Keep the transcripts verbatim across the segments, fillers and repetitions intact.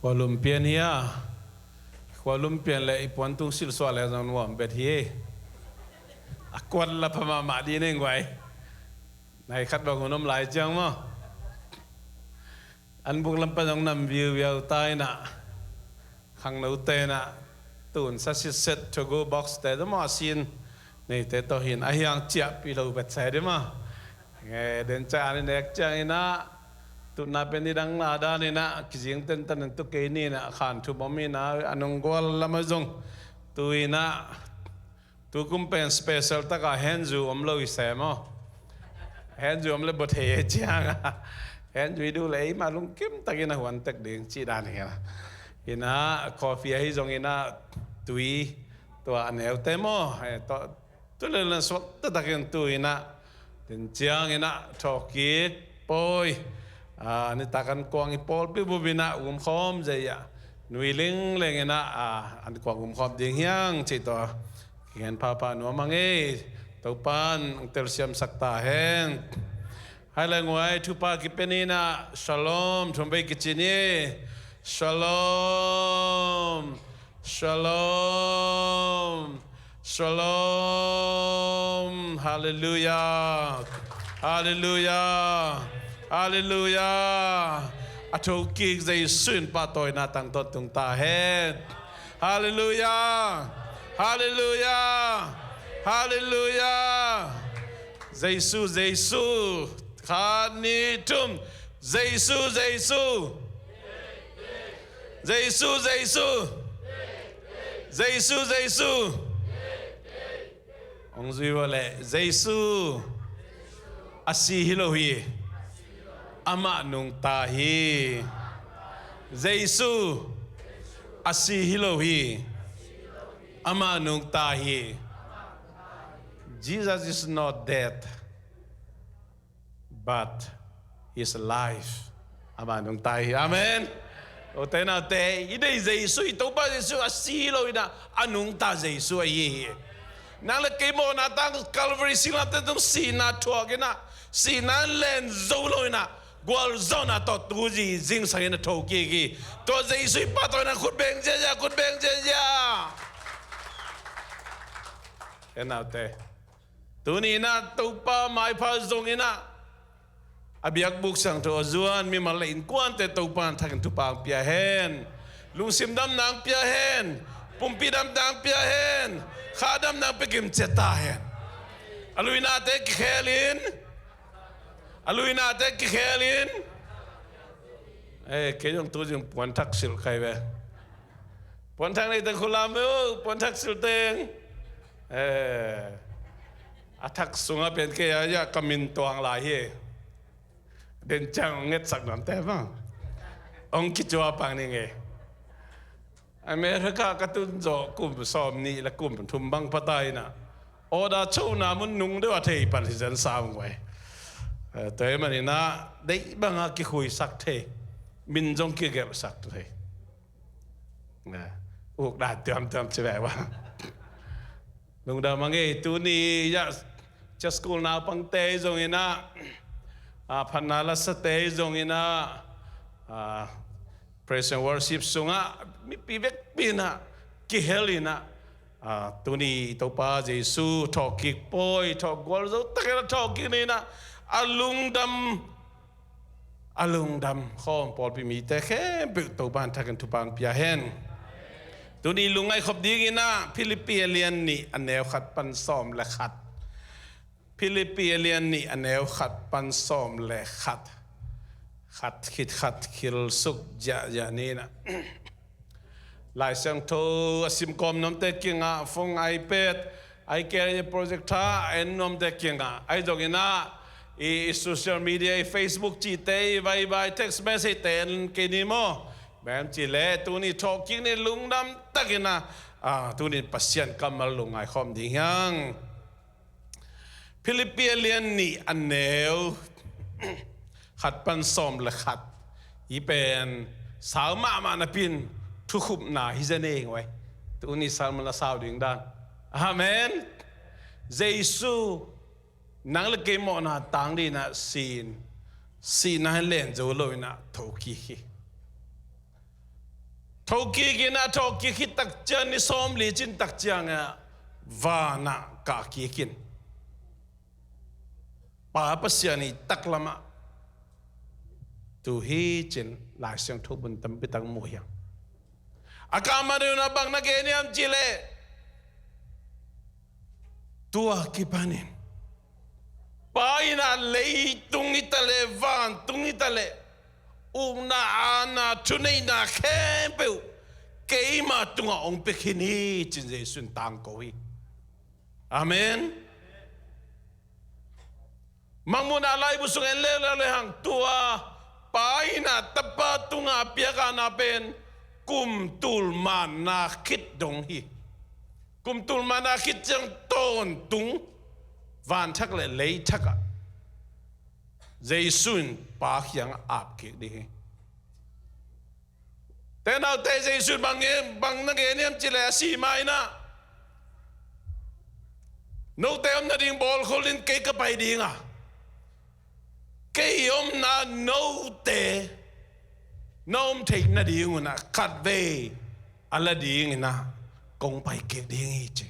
Khualum pian hi a. Khualum pian le i puan tung silhsuah le zong nuam bet hi. A kuat la pha mahmah dih nei guai. Nai khat bang hun om lai ciang maw. An buk lam pan zong nam viuviau ta inah. Khangnote inah tun sa sitset to go box te zong maw a sin. Neite tawh hin a hiang ciahpih lo bet sai dih maw. Nge den ca an i nek ciang inah tutna pen i dang la dan inah kizing tentan in tu kei ni inah khan thup om inah a nung gual lam a zong tu inah tu kum pen special taka henzu om lo i sem aw. Henzu om le bua thei e ciang a henzu i duh le eima lungkim takin a huan tek ding cih dan hi a. Inah coffee ahi zong inah tui tua a neute maw. Tu le lan suak taktakin tu inah den ciang inah thawhkik pawi a nitak an kuang i pawlpi bup inah umkhawm zei ah nui lingleng inah an kuang umkhawm ding hiang cih tua kigen phapha nuam a ngei. Topan telsiamsak ta hen. Hai le nguai thupha kipen inah shalom thum vei kici ni. Shalom. Shalom. Shalom. Halleluiah. Halleluiah. Halleluiah. A thokik Jesu in pahtawina tangtawn tung ta hen. Halleluiah. Halleluiah. Halleluiah. Jesu, Jesu. Khat ni thum. Jesu, Jesu. Jesu, Jesu. Jesu, Jesu. Hong zui vua le Jesu a si hi lo hi. Amah nungta hi. Jesu a si hi lo hi. Amah nungta hi. Jesus is not dead, but he's alive. Amah nungta hi. Amen. Ute naute, i deih Jesu, i Topa Jesu a si lo inah a nungta Jesu ahi hi. Nang le kei mawhna tang Calvary singlamteh tung sihna thuak inah sihna len zo lo inah gualzawhna tawh tu zi zingsang inah thokik hi. Tua Jesu i pahtawina khut beng ziazia, khut beng ziazia. He naute, tuni inah Topa maipha zong inah a biakbuk siangtho a zuan mimal le innkuante Topa in thakin thupha ang pia hen. Lungsim damna ang pia hen. Pumpi damna ang pia hen. Kha damna ang pia kimcia ta hen. A luinate kikhel in. A luinate kikhel in. Eh, kei zong tu zing puanthak silh khai ve. Puanthak nei teng khulam ve uh, puanthak silh teng. Eh, a thak sungah pen kei a, ya ka min tuang lai hi. Den ciang hong ngetsak nuamte bang hong kicua pang ni ngei. America ka tun zawh kum sawm nih le kum thum bang pata inah order chona mun nung deuh a thei pan hi zen sam guai. Eh, tua hi man inah deih banga kikhuisak thei, min zong kigelhsak thei. Uk dan tuamtuam ci ve bang. Lungdam a ngei tuni ya, cia school naupangte zong inah, a, phatna lasate zong inah, a, praise and worship sungah mipi vekpi inah kihel inah, a, tuni Topa Jesu thawhkik pawi, thawh gualzo takin a thawhkik ni inah a lungdam a lungdam khawm pawlpi mite khempeuh Topa in thakin thupha ang pia hen. Tuni lungngaih khop ding inah Philippi a lian nih a neu khat pan sawm le khat. Philippi a lian nih a neu khat pan sawm le khat. Khat khit khat khil suk ziahziah ni inah. Lai Siangtho a sim kawm nuamte kingah, phone, iPad, iCarrier projector a en nuamte kingah, ahi zong inah i, i social media, i Facebook cihte, i Viber, i text message te en kei ni maw. Bang hiam cih leh tuni thawhkik ni lungdam takin ah, a, tuni Pasian kammal lungngai khawm ding hiang. Philippi a lian nih a neu khat pan sawm le khat. I pen sau mahmah napi in thukhupna hi zen ei ngoi. Tuni sermon a sau ding dan. Amen. Jesu nang le kei mawhna tang ding inah si in, sihna in len zo lo inah thokik hi. Thokik in a thawhkik khit takciang ni sawmli cin takciang a vanah kahkik in Pa Pasian i taklamah tu hi cin Lai Siangtho mun tampi tak mu hiam. A kah mah deuh na bang na gen hiam cih leh tua kipanin Pa in a leitung hi ta leh vantung hi ta leh ukna aana thuneihna khempeuh keima tungah hong pia khin hi cin Jesu in tangko hi. Amen. Mangmuhna laibu sung en leuleu le hang tua Pa in a Tapa tungah piak aana pen kum tul manna khit dong hi. Kum tul manna khit ciang tawntung vanthak le leithak ah Jesu in Pa kiangah ap kik ding hi. Te naute, Jesu in bang, bang na gen hiam cih leh a si ma in ah note om nading bawlkhol in kei ka pai ding a, kei omna note na om theih nading un ah khatvei a la ding in ah kong pai kik ding hi ci.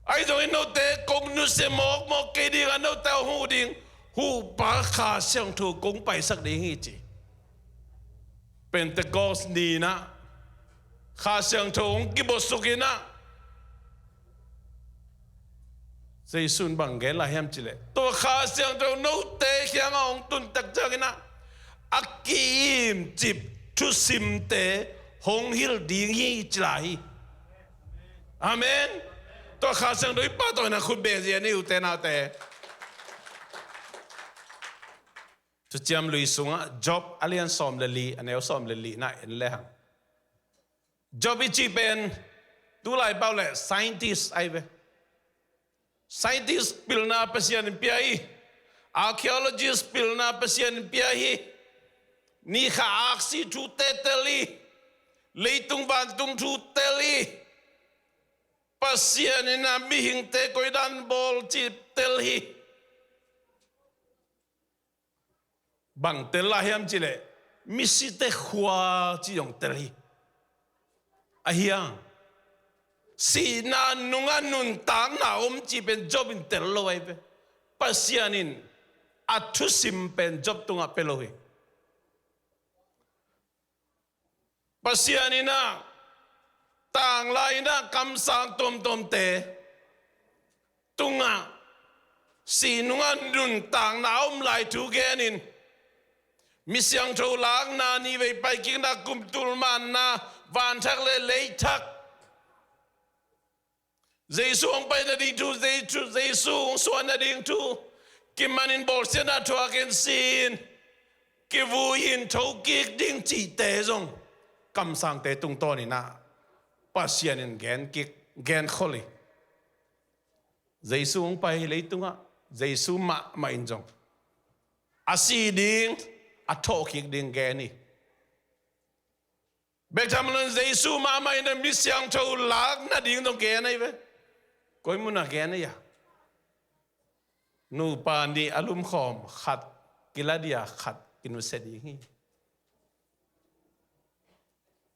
Ahi zongin note kong nusia mawkmawk kei ding a, note a huh ding Huhpa Kha Siangtho kong paisak ding hi ci. Pentecost ni in ah Kha Siangtho hong kibuasuk in ah Jesu in bang gen lai hiam cih leh tua Kha Siangtho note kiangah hong tun takciang in ah a ki-imcip thusimte hong hilh ding hi ci lai hi. Amen. Tua Kha Siangtho i pahtawi in ah khut beng zia ni, ute naute. Thuciam Lui sungah Job a lian sawm le li, a neu sawm le li na en le hang. Job i cih pen tulai pau le scientist ahi ve. Scientist pilna Pasian in pia hi. Archaeologist pilna Pasian in pia hi. Ni kha aksi thute tel hi. Leitung vantung thu tel hi. Pasian in a mihingte koidan bawl cih tel hi. Bang tel lai hiam cih leh misite khua cih zong tel hi. Ahi hang sihna nungah nuntakna om cih pen Job in tel lo ahi ve. Pasian in a thusim pen Job tungah pia lo hi. Pasian in ah tanglai in ah kamsang tuamtuamte tungah sih nungah nuntakna a om lai thu genin, mi siangtho lakna, nihvei paikikna, kum tul manna, vanthak le leithak, Jesu hong pai nading thu, Jesu, Jesu hong suah nading thu kimanin bawlsiatna thuak in, si in, kivui in, thokik ding cihte zong kamsangte tungtawn in ah Pasian in gen kik, gen khol hi. Jesu hong pai hi leitungah, Jesu mahmah in zong a si ding, a thawhkik ding gen hi. Bek tham lo in Jesu mahmah in a mi siangtho lak nading zong gen ahi ve. Koi munah gen ahi a? Nupa nih a lumkhawm, khat kila dia, khat kinusia ding hi.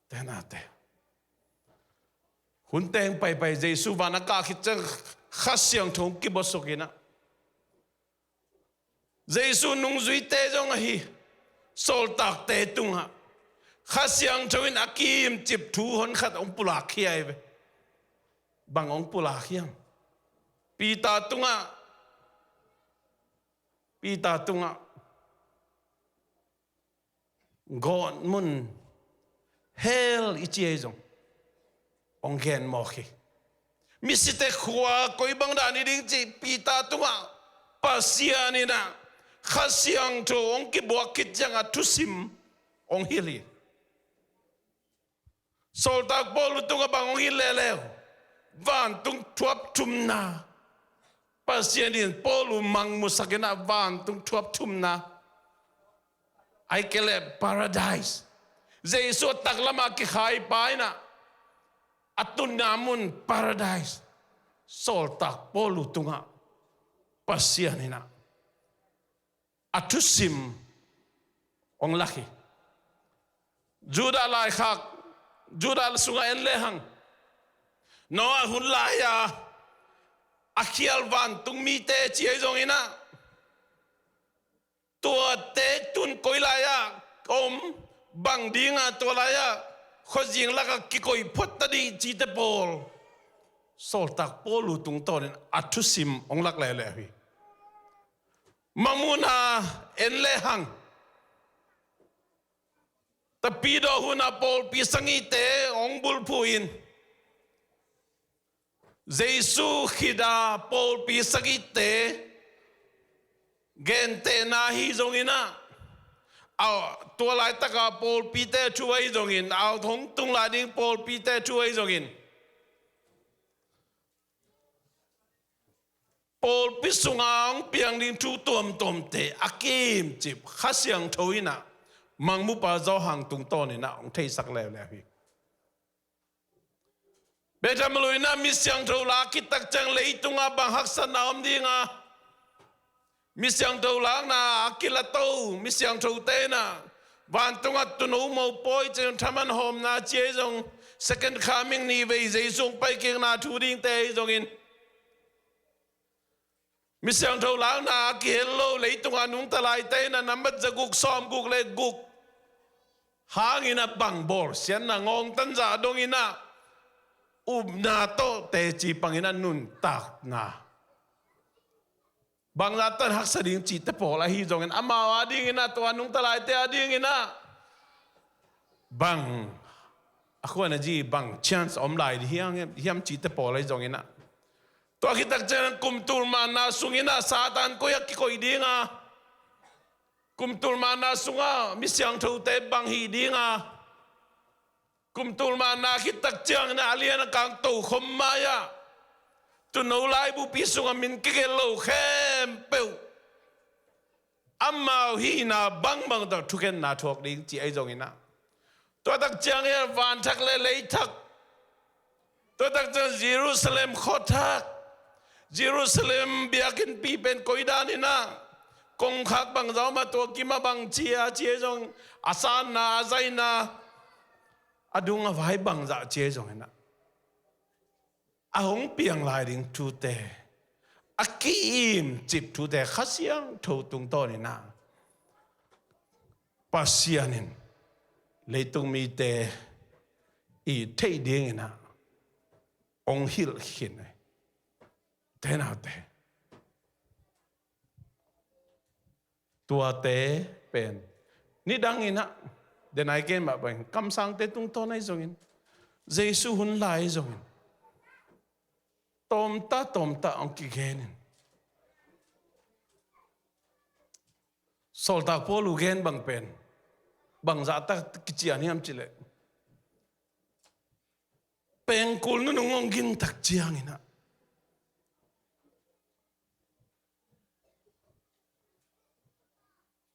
Tenate, hun teng paipai Jesu van a kah khit ciang Kha Siangtho hong kibawsuk in ah, Jesu nungzuite zong ahi sawltakte tungah Kha Siangtho in a kimcip thu honkhat hong pulak hi ahi ve. Bang hong pulak hiam? Peter tungah, Peter tungah gawtmun, hell i ci ahi zong hong gen mawk hi. Misite khua koi bang dan hi ding cih Peter tungah Pasian in ah Kha Siangtho hong kibuak khit ciangah thusim hong hilh hi. Sawltak Paul tungah bang hong hilh leuleu? Vantung thuap thumna. Pasian in Paul mangmusak in ah vantung thuap thumna, ahih kei leh Paradise, Jesu a taklamah kikhai pa in ah a tunna mun Paradise, sawltak Paul tungah Pasian in ah a thusim hong lak hi. Judah laikhak, Judah sungah en lehang, Noah hun lai-a a khial vantung mite ci ahi zongin ah, tuate tun koi lai-ah om, bang dinga tua lai-ah khuazing lakah kikoih phot ta dih cihte pawl Sawltak Paul uh tungtawnin a thusim hong lak leuleu hi. Mangmuhna en lehang, Tapidaw hun a pawlpi sagihte hong bulphuh in, Jesu khit a pawlpi sagihte gentehna ahi zongin ah, a, tua laitaka pawlpite thu ahi zongin, a hong tung lai ding pawlpite thu ahi zongin, pawlpi sunga hong piang ding thu tuamtuamte a kimcip Kha Siangtho in ah, Mangmupa Johan tungtawnin ah hong theisak leuleu hi. Bethlehem lui-in ah mi siangtho lak khit takciang leitungah bang haksatna om ding a, mi siangtho lakna a kilato mi siangthote in ah, vantungah tuuno mopawi ciang thaman hawmna ci ahi zong, second coming, nihvei Jesu hong paikikna thu dingte ahi zongin, mi siangtho lakna a kihel lo leitunga nungta laite in ah nambat zaguk sawmguk le guk hangin ah bang bawlsiatna ngawngtan zah dongin ah, upna tawh teci pangin ah nuntakna, bangzah tawh haksa ding cihte pawl ahi zongin, amau adingin ah, tua nungta laite adingin ah bang a khuan a zi, bang chance om lai ding hiam, hiam cihte pawl ahi zongin ah, tua khit takciang kum tul manna sungin ah Satan koi ah kikoih ding a, kum tul manna sungah mi siangthote bang hih ding a, kum tul manna khit takciangin ah a lian a kang tokhom mai-ah tuuno laibupi sungah min kigelh lo khempeuh amau hihna bangbang tawh thukhenna thuak ding cih ahi zongin ah, tua takciangin ah vanthak le leithak, tua takciang Jerusalem khuathak, Jerusalem biakinnpi pen koi danin ah, kongkhak bangzah om a, tua kimah bang ci a ci ahi zong, a sanna, a zaina, a dung a vai bangzah ci ahi zongin ah, a hong piang lai ding thute, a ki-imcip thute Kha Siangtho tungtawnin ah, Pasian in leitung mite i theih dingin ah hong hilh khin hi. Te naute, tuate pen nidangin ah, denai gen mah bangin kamsangte tungtawn ahi zongin, Jesu hun lai ahi zongin, tawmta tawmta hong kigenin, Sawltak Paul uh gen bang pen bangzah tak kician hiam cih leh, pengkul nunung hong ging takciangin ah,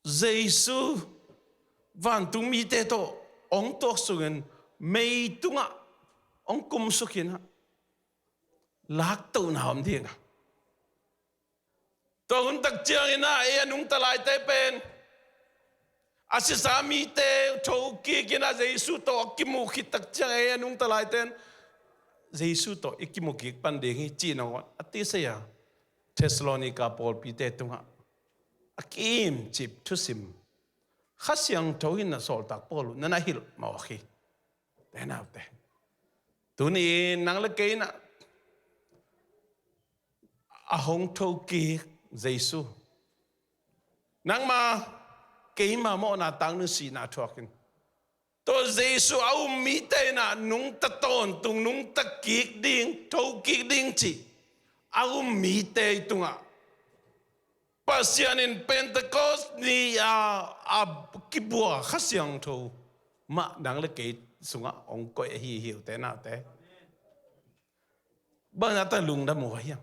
Jesu vantung mite tawh hong tuaksuk in, meitungah hong kumsuk in ah, laktohna om ding a, tua hun takciangin ah ei a nungta laite pen, a sisa mite thokik in ah Jesu tawh a kimuh khit takciang, ei a nungta laite in Jesu tawh i kimuh kik pan ding hi cih nangawn a tisei a, Thessalonika pawlpite tungah a ki-imcip thusim Kha Siangtho in ah Sawltak Paul uh na na hilh mawk hi. Te naute, tuni-in nang le kei in ah a hong thokik Jesu, nangma keima mawhna tang nusihna thuakin, tua Jesu a um mite in ah nungta tawntung, nungta kik ding, thokik ding cih a um mite tungah Pasian in Pentecost ni-a a kibua Kha Siangtho mah nang le kei sungah hong koih ahi hi uh, te naute. Bang na ta lungdam uh hiam?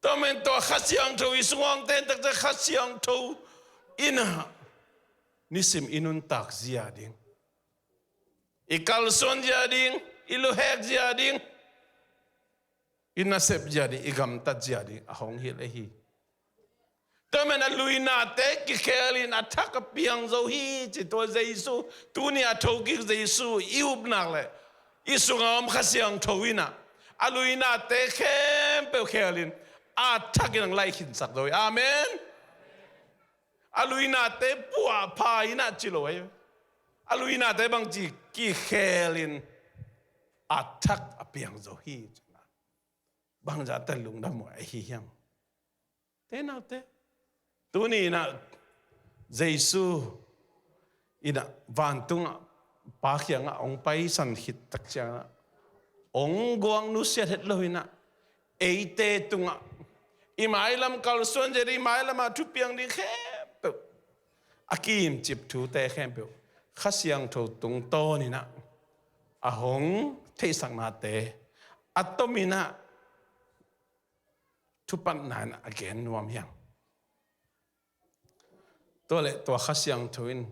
Tua men tua Kha Siangtho i sungah hong ten takte, Kha Siangtho in ah nisim i nuntak zia ding, i kalsuan zia ding, i luhek zia ding, i nasep zia ding, i gamtat zia ding a hong hilh ahi. Tua man a luinate kikhel in a thak a piang zo hi ci. Tua Jesu, tuni a thokik Jesu i upnak le i sunga om Kha Siangtho in ah a luinate khempeuh khel in a thak in ang lai khinsak zo hi. Amen. A luinate puahpha in ah ci lo hi. A luinate bangci kikhel in a thak a piang zo hi. Bangzah ta lungdam uh ahi hiam? Te naute, tuni in ah Jesu in ah vantungah Pa kiangah hong paisan khit tak ciangin ah hong guang nusiat het lo in ah eite tungah i mailam kalsuan zia ding, i mailamah thupiang ding khempeuh, a kiimcip thute khempeuh Kha Siangtho tungtawn in ah a hong theihsaknate a tom in ah thupatna in a gen nuam hi hang. Tua leh tua Kha Siangtho in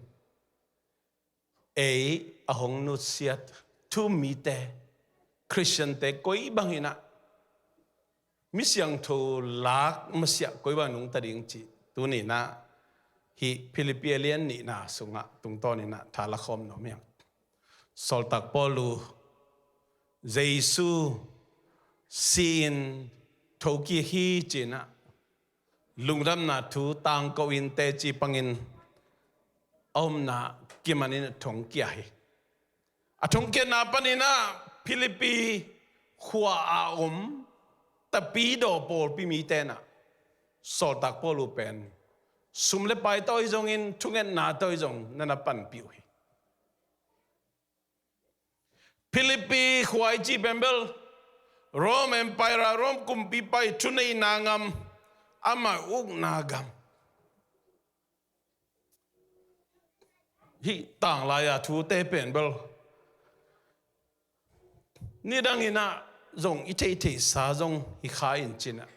ei a hong nusiat thu-um mite, Khristiante koi bang in ah mi siangtho lak masiah koi bang nungta ding cih tuni in ah hih Philippi a lian nihna sungah tungtawn in ah tha la khawm nuam hi hang. Sawltak Paul uh Jesu si-in thokik hi ci-in ah lungdamna thu tangko in teci pangin a omna kiman in a thongkia hi. A thongkiatna panin ah Philippi khua a om tapidaw pawlpi mite in ah Sawltak Paul uh pen sum le pai tawh hi zongin thungetna tawh hi zong na na panpih uh hi. Philippi khua i cih pen bel Rome Empire, Rome kumpipa i thuneihna gam, amah ukna gam. Hih tanglai-a thute pen bel nidang in ah zong i theihtheihsa zong hi kha in ci-in ah,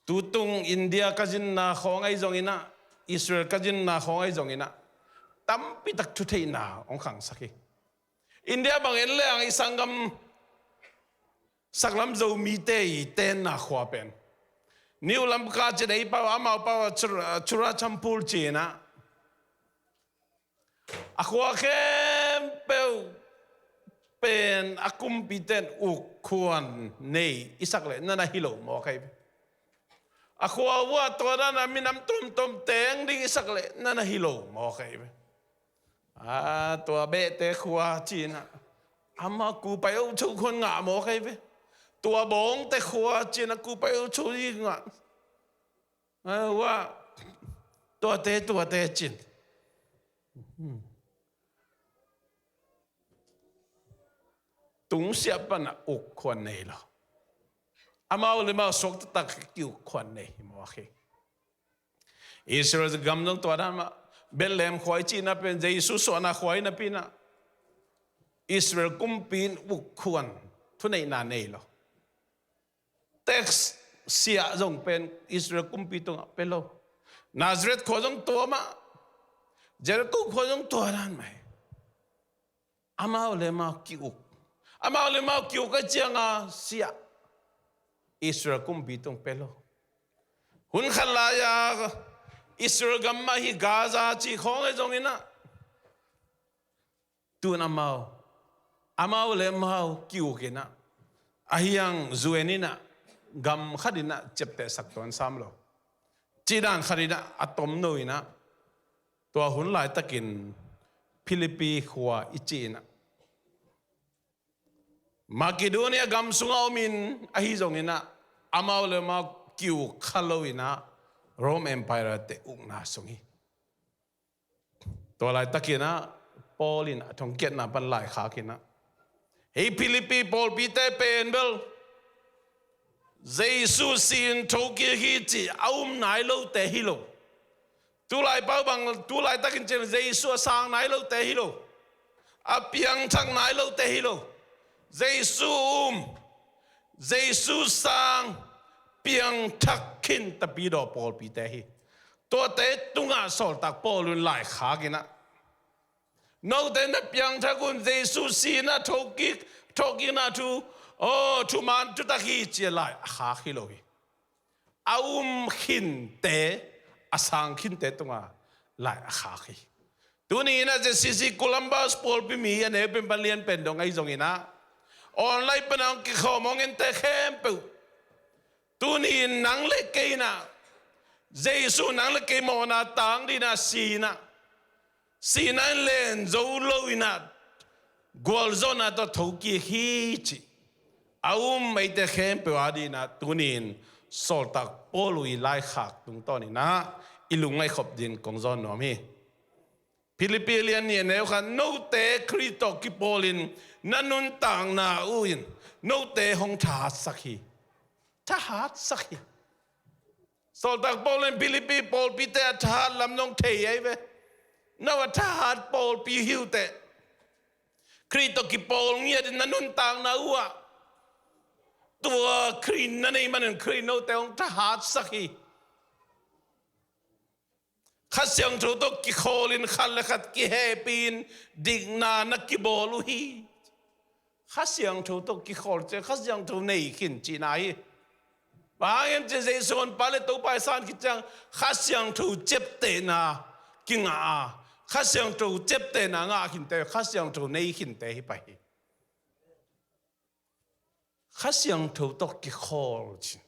tutung India ka zinna khawng ahi zongin ah, Israel ka zinna khawng ahi zongin ah, tampitak thutheihna hong khangsak hi. India bang en leng i sanggam saklam Zomite i tenna khua pen New Lamka ci-in ei pau, amau pau ah Chur-, Churachandpur ci-in ah, a khua khempeuh pen a kumpite in uk khuan nei i sak leh na na hi lo mawk ahi ve. A khua uh ah tua dan a minam tuamtuam teng ding i sak leh na na hi lo mawk ahi ve. A, tua behte khua ci-in ah, amah kupai uh cho khuan ngah mawk ahi ve. Tua bawngte khua ci-in ah kupai uh cho i ngah. A, uh ah, tuate, tuate ci-in. Tungsiah pan ah uk khuan nei lo. Amau le amau suaktatak ki-uk khuan nei hi mawk hi. Israel gam zong tua dan mah, Bethlehem khua i cihna pen, Jesu suahna khua i napi-in ah Israel kumpi in uk khuan thuneihna nei lo. Tax siah zong pen Israel kumpi tungah pia lo. Nazareth khua zong tua mah, Jericho khua zong tua dan mah hi. Amau le amau ki-uk. Amau le amau ki-uk a cianga siah Israel kumpi tung pia lo. Hun khat lai-a Israel gam mah hi, Gaza cih khawng ahi zongin ah, tun amau, amau le amau ki-uk in ah, ahi hang U N in ah gam khat in ah ciaptehsak tuan sam lo. Cih dan khat in ah a tomno in ah, tua hun laitakin Philippi khua i cih in ah, Macedonia gam sungah om in ahi zongin ah, amau le amau ki-uk kha lo in ah, Rome Empire te ukna sung hi. Tua laitakin ah, Paul in a thongkiatna pan laikhak in ah, hih Philippi pawlpite pen bel Jesu si-in thokik hi cih a um nai lote hi lo. Tulai pau bang, tulaitakin ciang Jesu a sang nai lote hi lo. A piangthak nai lote hi lo. Jesu um, Jesu sang, piangthak khin tapidaw pawlpite hi. Tuate tungah sawltak Paul in laikhak in ah, note na piangthak un, Jesu sihna thokik, thokikna thu, aw, thuman thutak hi ci-a lai a khak hi lo hi. a um khinte, a sang khinte tungah lai a khak hi. Tuni in ah ZCC Columbus pawlpi mi a neu pen pan lian pen dong ahi zongin ah, online pan hong kikhawm hong ente khempeuh, tuni in nang le kei in ah, Jesu nang le kei mawhna tang dingin ah si in ah, sihna in len zo lo in ah, gualzawhna tawh thokik hi cih a um eite khempeuh a dingin ah tuni in sawltak Paul i laikhak tungtawn in ah i lungngaih khop dingin kong zawn nuam hi. Philippi lian nih a neu khat, note Khrih tawh kipawlin na nuntakna uh in note hong thahatsak hi. Thahatsak hi. Sawltak Paul in Philippi pawlpite a thahat lam nong thei ahi ve. No a thahat pawlpi hi uh teh, Khrih tawh kipawl ngiatin na nuntakna uh ah tua Khrih na neih manin Khrih note hong thahatsak hi. Kha Siangtho tawh kikhawlin khat le khat kihehpihin dikna na kibawl uh hi. Kha Siangtho tawh kikhawl ciang Kha Siangtho nei khin cihna hi. Bang hang hiam cih leh Jesu honpa le Topa i san khit ciang Kha Siangtho ciaptehna kingah a, Kha Siangtho ciaptehna ngah khinte, Kha Siangtho nei khinte hi pah hi. Kha Siangtho tawh kikhawl cin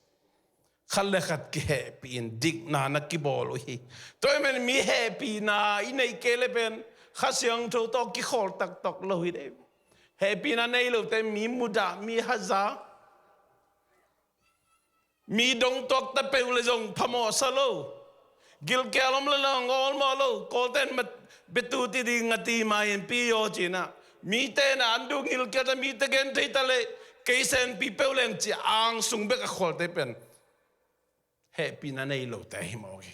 khat le khat kihehpihin dikna na kibawl uh hi. Tua ahih manin mi hehpihna i neih kei le pen Kha Siangtho tawh kikhawl taktak lo hi dei. Hehpihna nei lote mi mudah, mi haza, mi dongtuak ta peuh le zong phamawhsa lo. Gilkial om le zong awlmawh lo. Kawlte in mat betu ti ding a ti mai in pi yaw cin ah, mite in ah an dung gilkial ta, mite gen thei ta le kei senpi peuh leng ci angsung bek a khawlte pen hehpihna nei lote hi mawk hi.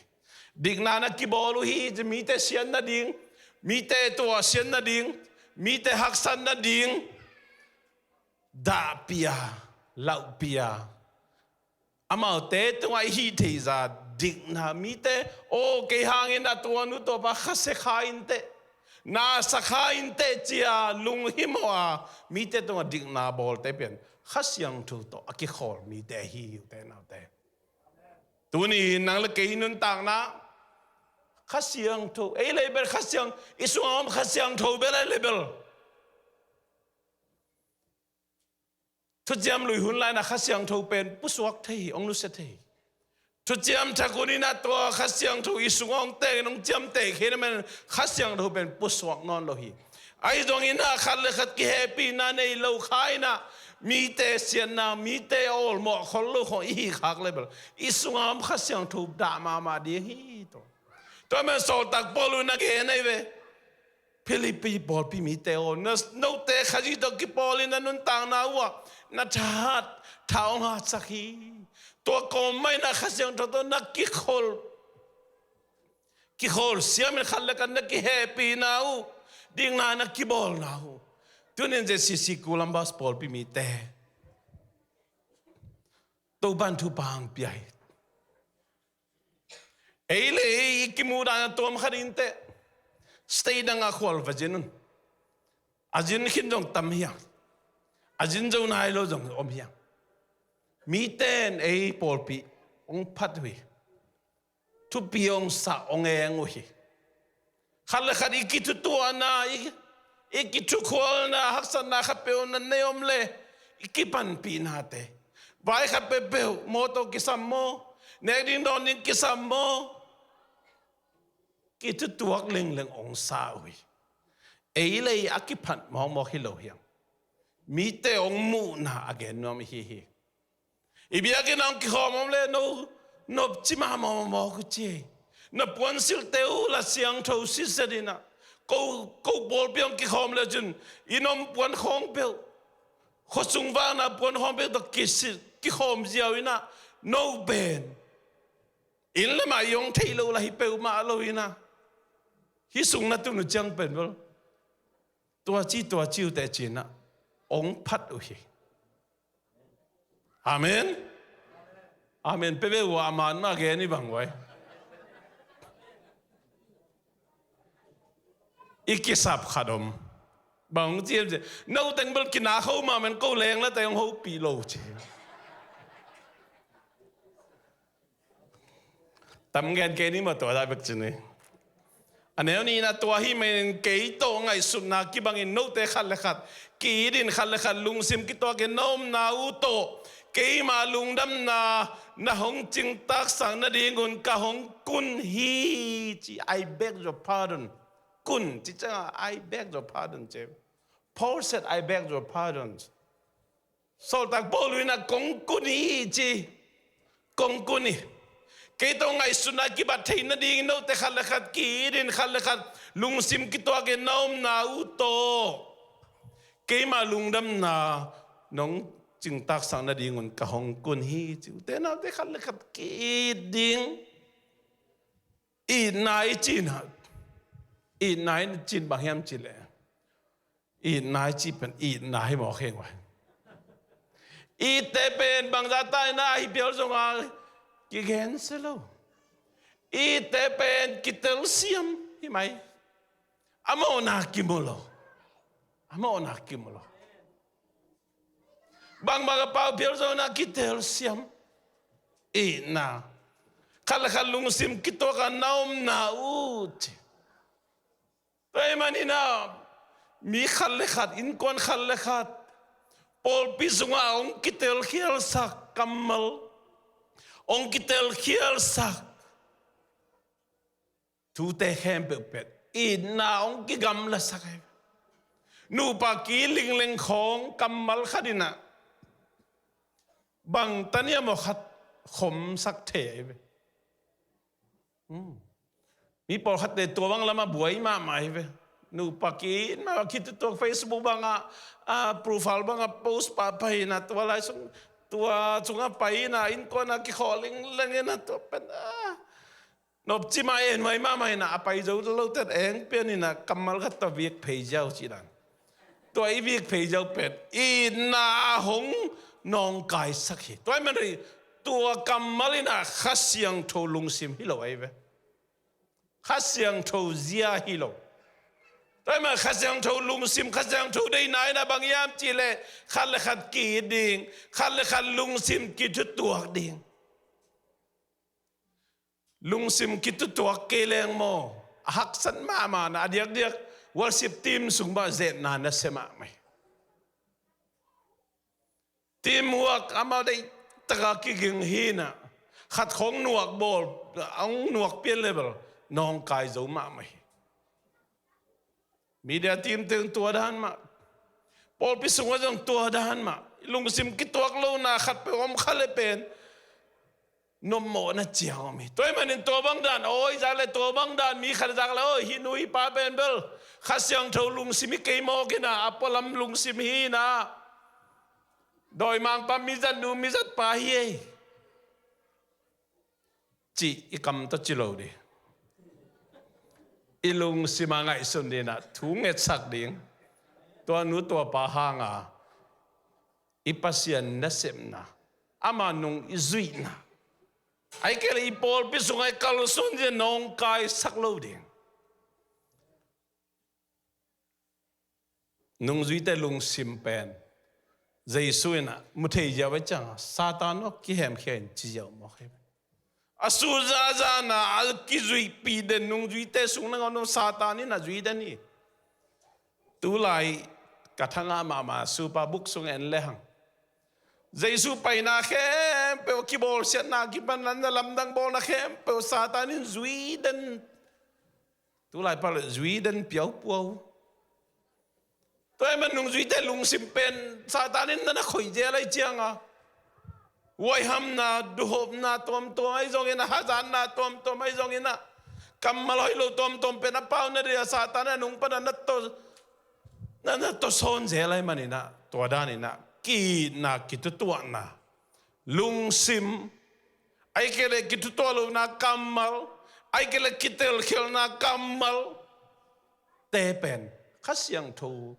Dikna na kibawl uh hi ci, mite siat nading, mite tuahsiat nading, mite haksat nading dahpih a, lauhpih a, amaute tungah i hih theih zah dikna, mite aw kei hangin a tua nu tua pa khasia kha inteh, nasa kha inteh ci-a lunghimawh a mite tungah dikna bawlte pen Kha Siangtho tawh a kikhawl mite ahi hi ute naute. Tuni nang le kei nuntakna Kha Siangtho, ei le bel Kha Siang, i sungah om Kha Siangtho bel ei le bel. Thuciam Lui hun lai-in ah Kha Siangtho pen pusuak thei hi, hong nusia thei hi. Thuciam Thak hun in ah tua Kha Siangtho i sungah hong tengin hong ciamteh khin ahih manin Kha Siangtho pen pusuak nawn lo hi. Ahi zongin ah khat le khat kihehpihna nei lo kha in ah mite siatna, mite awlmawh khol lo khawng i hih khak le bel i sungah om Kha Siangtho dah mahmah ding hi. Tua, tua ahih manin sawltak Paul in a gen ahi ve. Philippi pawlpi mite aw, na, note Khazih tawh kipawlin na nuntakna uh ah na thahat, tha hong hatsak hi. Tua kawm mah in ah Kha Siangtho tawh na kikhawl, kikhawl siamin khat le khat na kihehpihna uh, dikna na kibawlna uh. Tunin ZCC Columbus pawlpi mite Topa'n thupha hong pia hi. Ei le ei i kimuh dan a tuam khat inteh. State dang ah khual va zin un. A zin khin zong tam hi a, a zin zo nai lo zong om hi a. Mite in ei pawlpi hong phat uh hi. Thupi hong sa, hong eng uh hi. Khat le khat i kithutuahna, i, i kithukhualna, haksatna khat peuh na nei om le i kipanpihnate, vai khat peuhpeuh, mawtaw kisam maw, nek ding dawn ding kisam maw, kithutuak lengleng hong sa uh hi. Ei le ei a kiphat mawkmawk hi lo hi hang. Mite hong muhna a gen nuam i hi hi. I biakinn ah hong kikhawm om le no, nopci mahmah mawk uh ci hi. Na puansilhte uh la siangtho sitset in ah, ko, ko pawlpi hong kikhawm le cun i nom puan khawng peuh, khuasung vakna puan khawng peuh tawh kisit, kikhawm ziau in ah, no pen inn lamah i hong theih loh lah hi peuhmah lo in ah, hih sung na tun uh ciang pen bel tua ci, tua ci uh teh ci in ah hong phat uh hi. Amen. Amen. Pe ve uh a, a man mah gen hi bang uai. I kisap khat om. Bang hong ci hiam cih leh, no teng bel kina kho mah men ko leng la teng hong hopih lo ci. Tam gen kei ni maw, tua dan bek ci ni. A neu nihna, tua ahih manin kei tawh ngaihsutna kibangin note khat le khat ki-itin, khat le khat lungsim kituakin na omna uh tawh keima lungdamna na hong cingtaksak nadingun ka hong kun hi, ci. I beg your pardon. Kun ci ciangah, I beg your pardon, ci. Paul said, "I beg your pardon." Sawltak Paul in ah, "Kong kun hi," ci. "Kong kun hi. Kei tawh ngaihsutna kibat theih nadingin note khat le khat ki-itin, khat le khat lungsim kituakin na omna uh tawh keima lungdamna nong cingtaksak nadingun ka hong kun hi," ci. Ute naute, khat le khat ki-it ding. Itna i cih na, itna i cih bang hiam cih leh, itna i cih pen itna hi mawk hi ing. Itte pen bangzah ta in ah, ahi phial zongah kigen se lo. Itte pen kitelsiam hi mai. A mawhna kimu lo. A mawhna kimu lo. Bangbang a pau phial zongin ah kitelsiam. Itna. Khat le khat lungsim kituakin na omna uh, ci. Tua ahih manin ah, mi khat le khat, innkuan khat le khat, pawlpi sungah hong kitelkhialsak kammal, hong kitelkhialsak thute khempeuh pen itna hong kigamlasak ahi ve. Nupa ki lingleng khawng kammal khat in ah bang tania maw khat khomsak thei ahi ve. Hmm. Mi pawlkhatte tua bang lamah buai mahmah ahi ve. Nupa ki in mah kitutuak, Facebook bangah, ah, profile bangah post pahpah in ah, tua lai sung, tua sungah pai in ah, innkuan ah kikhawh lingleng in ah, tua pen, ah, nopci mah, en huai mahmah in ah, a pai zo lo tet eng pian in ah, kammal khat tawh vik phei ziau cih dan. Tua i vik phei ziau pen itna hong nawngkaisak hi. Tua ahih manin tua kammal in ah Kha Siangtho lungsim hi lo ahi ve. Kha Siangtho zia hi lo. Tua ahih manin Kha Siangtho lungsim, Kha Siangtho deihna in ah bang hiam cih leh, khat le khat ki-it ding, khat le khat lungsim kithutuak ding. Lungsim kithutuak kei leng maw, a haksat mahmah na, a diakdiak worship team sung mah zetna nasia mahmah hi. Teamwork amau deih taka kiging hi in ah, khat khawng nuak bawl, hong nuak pian leh bel nawngkai zo mahmah hi. Media team teng tua dan mah. Pawlpi sungah zong tua dan mah. Lungsim kituak lohna khatpeuh om kha leh pen nopmawhna ciang om hi. Tua ahih manin tua bang dan, oi, zak leh tua bang dan, mi khat zak leh, oi, hih nu hih pa pen bel Kha Siangtho lungsim hi kei mawk in ah, a pualam lungsim hi in ah, dawimangpa mizatnu mizatpa hi ei, cih i kam tawh ci lo ding. I lungsim a ngaihsun ding in ah, thu ngetsak ding. Tua nu tua pa hanga i Pasian nasepna, ama nung i zuihna, ahih kei leh i pawlpi sungah i kalsuan zia nawngkaisak lo ding. Nungzuite lungsim pen Jesu in ah mu thei ziau ahih ciangin, Satan aw, kihemkhia in, ci ziau mawk hi. A sut zahzahna a kizuihpih den nungzuite sung nangawn Satan in a zui den hi. Tulai ka thangah mahmah Superbook sung en lehang, Jesu paina khempeuh, kibawlsiatna kipan, na lamdang bawlna khempeuh Satan in zui den. Tulai pau leh zui den piaupuau. Tua ahih manin nungzuite lungsim pen Satan in na na khoih zel ahih ciangin, huaihamna, duhopna tuamtuam ahi zongin ah, hazatna tuamtuam ahi zongin ah, kammal hoih lo tuamtuam pen a pau nading a Satan in a nung pan a na tawh, na na tawh sawn zel ahih manin ah, tua dan in ah ki-itna, kithutuahna lungsim, ahih kei leh kithutuah lohna kammal, ahih kei leh kitelkhialhna kammal te pen Kha Siangtho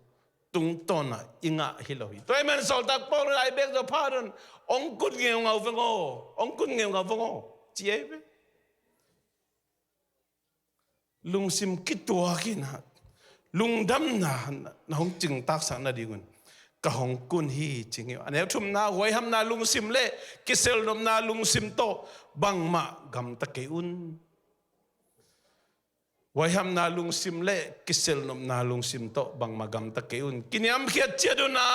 tungtawn ah i ngah hi lo hi. Tua ahih manin Sawltak Paul in, "I beg your pardon, hong kun ngeungau veng aw, hong kun ngeungau veng aw," ci ahi ve. Lungsim kituak in ah, lungdamna na hong cingtaksak nadingun ka hong kun hi, ci hi. A neu thumna, huaihamna lungsim le kiselnopna lungsim tawh bangmah gamta kei un. Huaihamna lungsim le kiselnopna lungsim tawh bangmah gamta kei un. Kiniamkhiat ciat un a,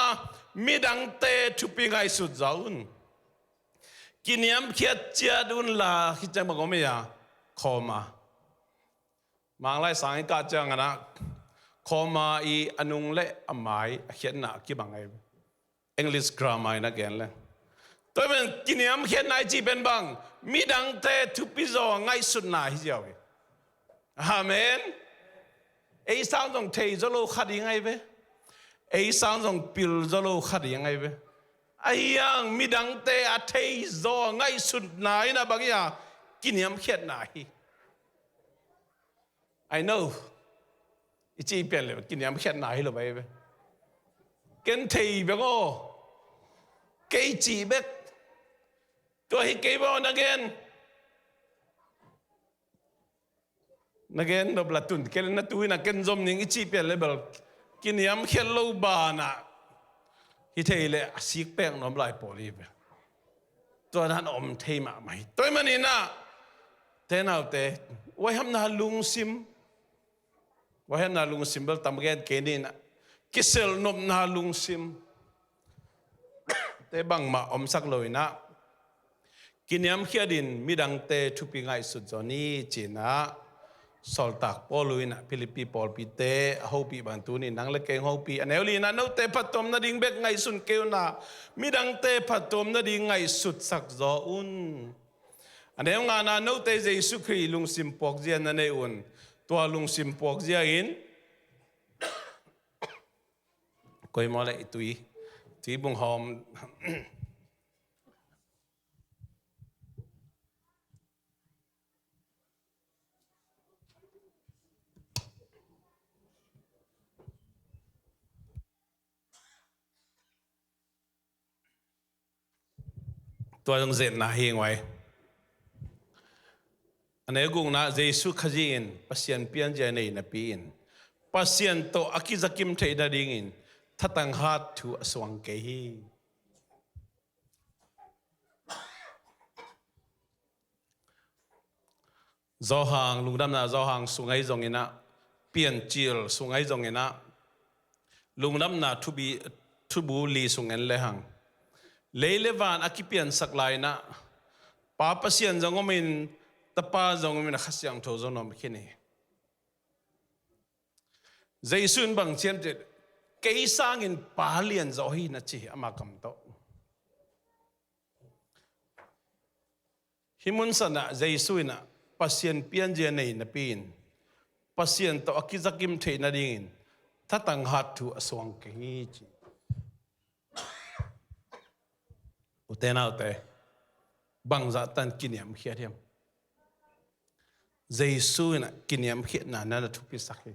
midangte thupi ngaihsut zaw un. Kiniamkhiat ciat un la, khit ciang bang om ei a, comma. Manglai sang i kah ciangin ah, comma i a nung le a mai a khiatna a kibang ahi. English grammar in a gen le. Tua ahih manin kiniamkhiatna i cih pen bang, midangte thupi zaw ngaihsutna hi ziau hi. Amen. Ei sang zong thei zaw lo kha ding ahi ve. Ei sang zong pil zaw lo kha ding ahi ve. Ahi hang midangte a thei zaw ngaihsutna in a bang hi a, kiniamkhiatna hi. I know. I cih pian le kiniamkhiatna hi lo bai ve. Ken thei bek aw. Kei cih bek. Tua hi kei baw na gen. Na gen nop la tun. Ken na tu in a ken zom ning i cih pian le bel. Kiniamkhiat lo banah. Hi thei le a sik pek nuam lai pawl hi ve. Tua dan om thei mahmah hi. Tua ahih manin ah, te naute, huaihamna lungsim, huaihamna lungsim bel tam gen kei ni in ah, kiselnopna lungsim te bangmah omsak lo in ah, kiniamkhiat in midangte thupi ngaihsut zaw ni ci in ah, Sawltak Paul in ah Philippi pawlpite a hopih bang tuni nang le kei hong hopih. A neu li in ah, note phattuam nading bek ngaihsun kei un a, midangte phattuam nading ngaihsutsak zaw un. A neu ngana, note Jesu Khrih lungsim puakzia na nei un. Tua lungsim puakzia in, koi maw le i tui, tui bung hawm. Tua zong zetna hi ngei. A neu gukna, Jesu Khazih in Pasian pianzia nei napi in, Pasian tawh a kizakim theih nadingin thatang hat thu a suang kei hi. Zawhang, lungdamna Zawhang sung ahi zongin ah, Piancil sung ahi zongin ah, lungdamna thubi, thubu li sung en lehang, lei le van a kipiansak lai in ah, Pa Pasian zong om in, Tapa zong om in, a Kha Siangtho zong om khin hi. Jesu in bang ci hiam cih leh, kei sangin Pa lian zaw hi na ci hi, ama kam tawh. Hih mun sanah Jesu in ah Pasian pianzia nei napi in, Pasian tawh a kizakim theih nadingin thatang hat thu a suang kei hi ci. Ute naute, bangzah tan kiniamkhiat hiam? Jesu in ah kiniamkhiatna na na thupisak hi.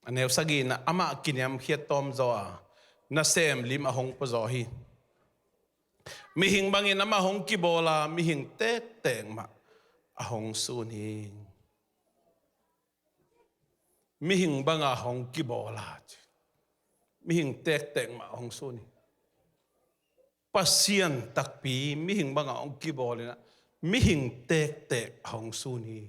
A neu sagihna, amah kiniamkhiat tawm zaw a, nasem lim a hong pua zaw hi. Mihing bangin amah hong kibawl a, mihing tektek mah a hong sun hi. Mihing banga hong kibawl a, mihing tektek mah a hong sun hi. Pasian takpi mihing banga hong kibawl in ah, mihing tektek a hong sun hi.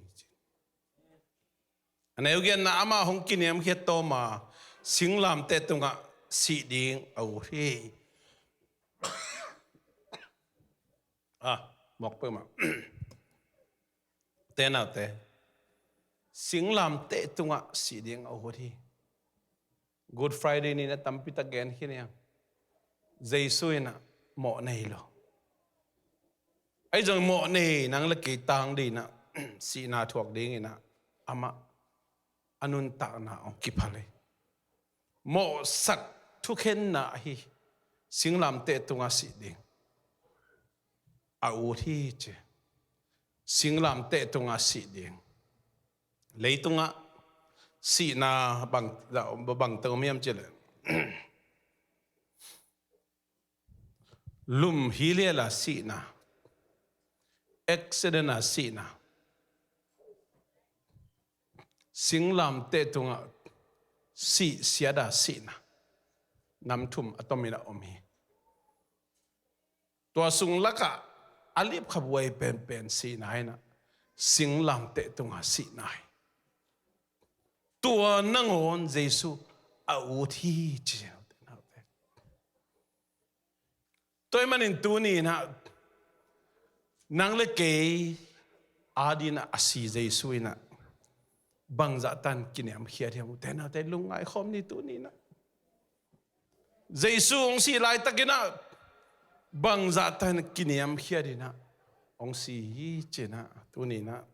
A neu giatna, amah hong kiniamkhiat tawm a, singlamteh tungah sih ding a ut hi. Ah, mawk peuhmah. Te naute, singlamteh tungah sih ding a ut hi. Good Friday ni in ah tampi tak gen khin hi a, Jesu in ah mawh nei lo. Ahi zong mawh nei nang le kei tang ding in ah, sihna thuak ding in ah, amah a nuntakna hong kiphal hi. Mawhsak thukhenna ahi, singlamteh tungah sih ding a ut hi ci. Singlamteh tungah sih ding. Leitungah sihna bang, bang teng om hiam cih leh, lum hilhial a sihna, accident a sihna, singlamteh tungah sih siat a sihna nam thum a tomin a om hi. Tua sung lakah a lipkhaphuai penpen sihna inah, singlamteh tunga sihna hi. Tua nangawn Jesu a ut hi ci. Tua ahih manin tuni inah nang le kei adingin a si Jesu inah bangzah tan kiniamkhiat hiam? Ute naute, lungngai khawm ni tuni inah. Jesu hong sih laitakinah bangzah tan kiniamkhiat inah hong si hi cinah tuni inah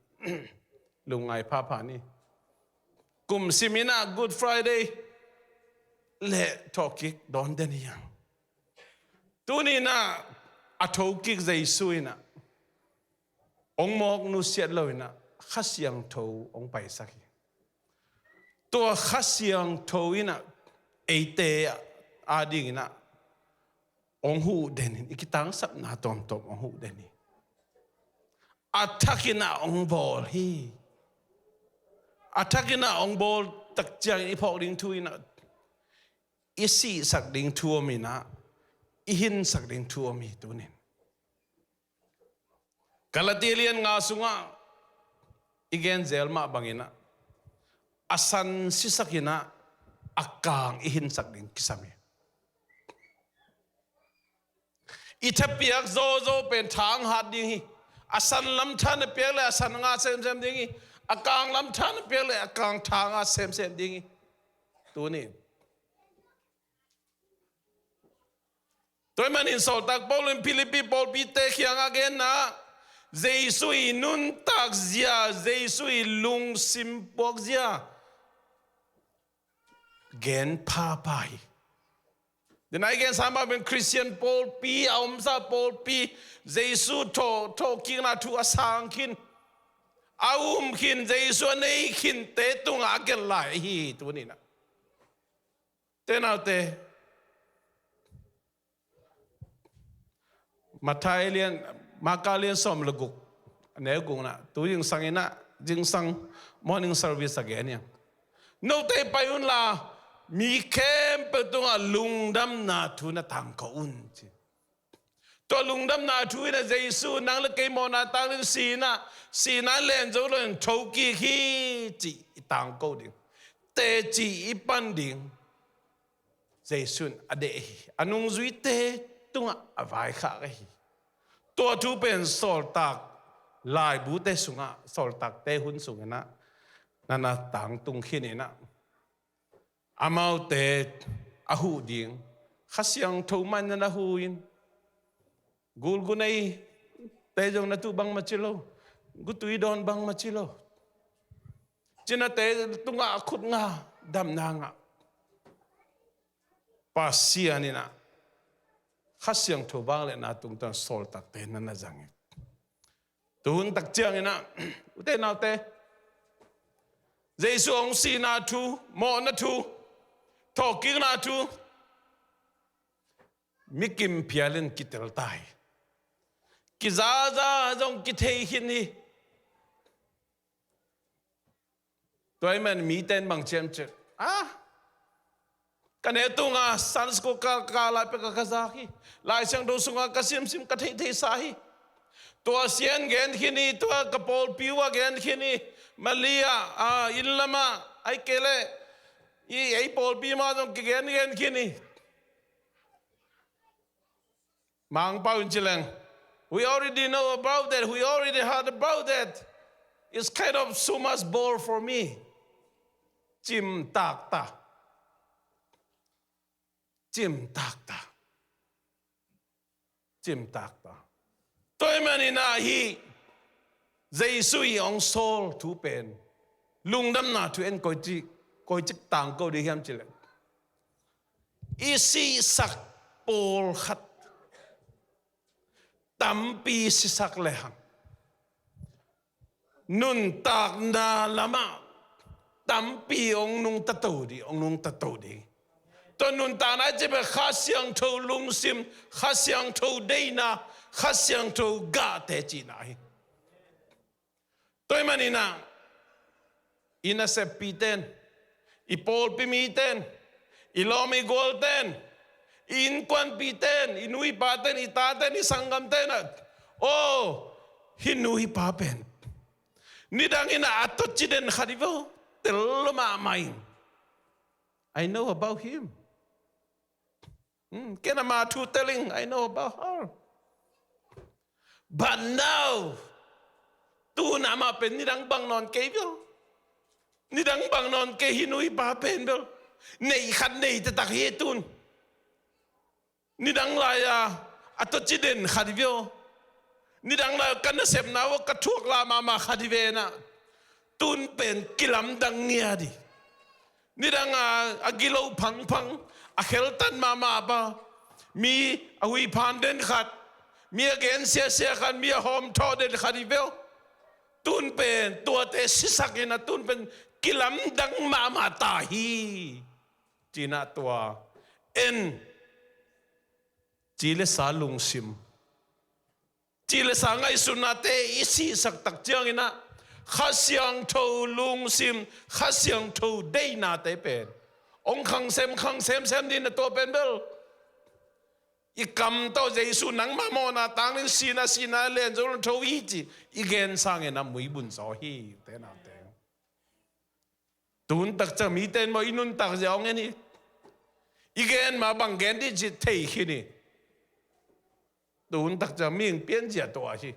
lungngai phapha ni. Kum sim inah Good Friday le thawhkik dawn den hi hang. Tuni inah a thokik Jesu inah hong mawk nusiat lo inah Kha Siangtho hong paisak hi. Tua Kha Siangtho inah eite ading inah hong huh den hi. I kitangsapna tuamtuam hong huh den hi. A thak inah hong bawl hi. A thak inah hong bawl tak ciangin i phawk ding thu inah, i sihsak ding thu om inah, i hinsak ding thu om hi tunin. Galati lian nga sungah i gen zel mah bang inah, a san sisak inah a kang i hinsak ding kisam hi. I thapiak zawzaw pen thang hat ding hi. A san lam tha na piak le a san nga semsem ding hi. A kang lam tha na piak le a kang tha nga semsem ding hi. Tuni. Tua ahih manin sawltak Paul in Philippi pawlpite kiangah genna, Jesu i nuntak zia, Jesu i lungsim puak zia gen phapha hi. Denai gen sama ben Christian pawlpi, a omsa pawlpi, Jesu thaw, thawhkikna thu a sang khin, a um khin, Jesu a nei khinte tungah a gen lai ahi hi tuninah. Te naute, Matthai lian, Marka lian sawm le guk, a neu gukna, tu zingsang inah, zingsang morning service a gen hi. Note pai unla, mi khempeuh tungah lungdamna thu na tangko un, ci. Tua lungdamna thu inah Jesu nang le kei mawhna tangin sihna, sihna len zo loin thokik hi, ci i tangko ding. Teci i pan ding. Jesu in a deih hi. A nungzuite tungah a vaikhak ahi. Tua thu pen sawltak laibute sungah, sawltakte hun sunginah, nana tangtung khininah, amaute a huh ding Kha Siangtho mah in nana huh in. Gulguneite zong na tuh bangmah ci lo. Gutui dawn bangmah ci lo. Cinate tungah a khut nga, damna ngah. Pasian inah Kha Siangtho vangliatna tungtawn sawltakte nana zang hi. Tuhun tak cianginah, ute naute, Jesu hong sihna thu, mawhna thu, thawhkikna thu, mi kim phialin kitel ta hi. Kizaza zong kithei khin hi. Tua ahih man mite in bang ciamciam, ah, ka neu tunga Sunday school ka, ka lai pek a ka zak hi. Lai Siangtho sunga ka simsim ka theihtheihsa hi. Tua sian gen khin hi, tua ka pawlpi uh a gen khin hi. Malia, ah, inn lama, ai kei le, i ei pawlpi ma zong kigen gen khin hi. Mangpau in ci leng, we already know about that, we already heard about that. It's kind of so much bore for me. Cimtak ta. Cimtak ta. Cimtak ta. Tua ahih maninah hih Jesu i hong sawl thu pen lungdamna thu en koi ci, koi ci tangko ding hiam ci leng, i sihsak pawlkhat tampi sisak lehang nuntakna lamah tampi hong nungta to ding, hong nungta to ding. Tua nuntakna i cih pen Kha Siangtho lungsim, Kha Siangtho deihna, Kha Siangtho gahte cihna hi. Tua ahih maninah i naseppite in, i pawlpi mite in, i lawm i gualte in, i innkuanpite in, i nu i pate in, i tate in, i sanggamte in ah, aw, hih nu hih pa pen nidang in ah a tawh ci den khat hi ve aw, tel lo mahmah in. I know about him. Hmm, ken ama thu telling, I know about her. But now, tu-in amah pen nidang bang nawn kei ve aw. Nidang bang nawn kei, hih nu hih pa pen bel neih khat nei taktak hi tu-in. Nidang lai-a a tawh ci den khat hi ve aw. Nidang lai-a ka nasepna aw, ka thuak la mahmah khat hi ve in ah, tu-in pen kilamdang ngiat hi. Nidang a, a gilo phangphang, a kheltat mahmah pa, mi a huiphan den khat, mi a gen siasia khat, mi a hawmthawh den khat hi ve aw. Tu-in pen tuate sisak in ah, tu-in pen kilamdang mahmah ta hi. Ci-in ah tua en, ci le sa lungsim, ci le sa ngaihsutnate i sihsak tak ciangin ah, Kha Siangtho lungsim, Kha Siangtho deihnate pen hong khang sem, khang semsem ding in ah, tua pen bel i kam tawh Jesu nangmah mawhna tang ding, sihna, sihna len zo lo tho hi ci i gen sangin ah muibun zaw hi, ute naute. Tu-in tak ciang mite in maw, i nuntak zia hong en hi. I gen ma bang gen ding cih thei khin hi. Tu-in tak ciang mihing pianzia tawh ahi.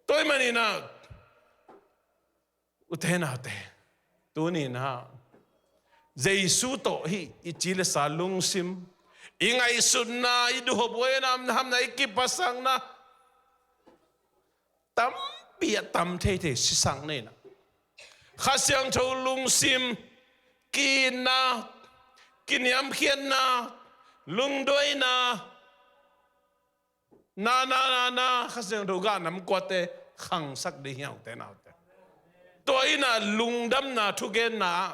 Tua ahih manin ah, ute naute, tuni-in ah Jesu tawh hih i ci le sa lungsim, i ngaihsutna, i duhop huaina, hamna, i kipasakna tampi a tam theithei sisak ni in ah, Kha Siangtho lungsim, ki-itna, kiniamkhiatna, lungduaina, na, na, na, na, Kha Siangtho gah nam kuate khangsak ding hi hang, ute naute. Tua in ah lungdamna thugenna ah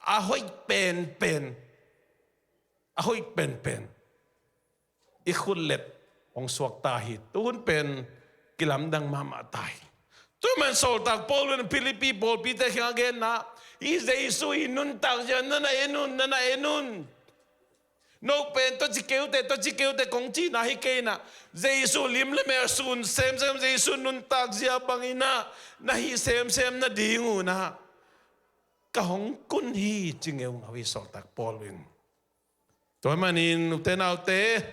a hoih penpen, a hoih penpen i khutlet hong suak ta hi. Tu hun pen kilamdang mahmah ta hi. Tua man sawltak Paul in Philippi pawlpite kiangah a genna, hih Jesu i nuntak zia na na en un, na na en un. No pen tua ci kei uh teh, tua ci kei uh teh kong cihna hi kei in ah, Jesu lim le mel sun semsem, Jesu nuntak zia bangin ah na hih semsem nading un ah ka hong kun hi, ci ngeungau hi sawltak Paul in. Tua manin ute naute,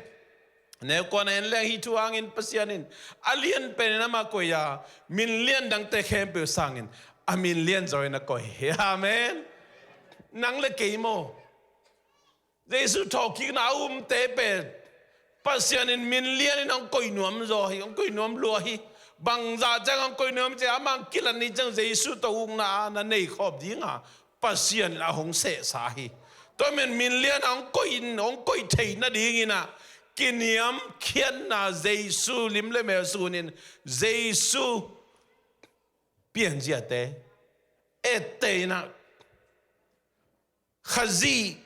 neu kuan a en leng hih thu hangin Pasian in a lian penin amah koih a, min lian dangte khempeuh sangin a min lian zawin a koih hi. Amen. Nang le kei maw, Jesu thawhkikna a umte pen Pasian in min lianin hong koih nuam zaw hi, hong koih nuam lua hi. Bangzah ciang hong koih nuam ciang, amah kilat ni ciang Jesu tawh ukna a na nei khawm ding a Pasian in a hong sehsa hi. Tua man min lian a hong koih in, hong koih theih nadingin ah kiniamkhiatna, Jesu lim le mel sunin, Jesu pianziate etteh in ah Khazih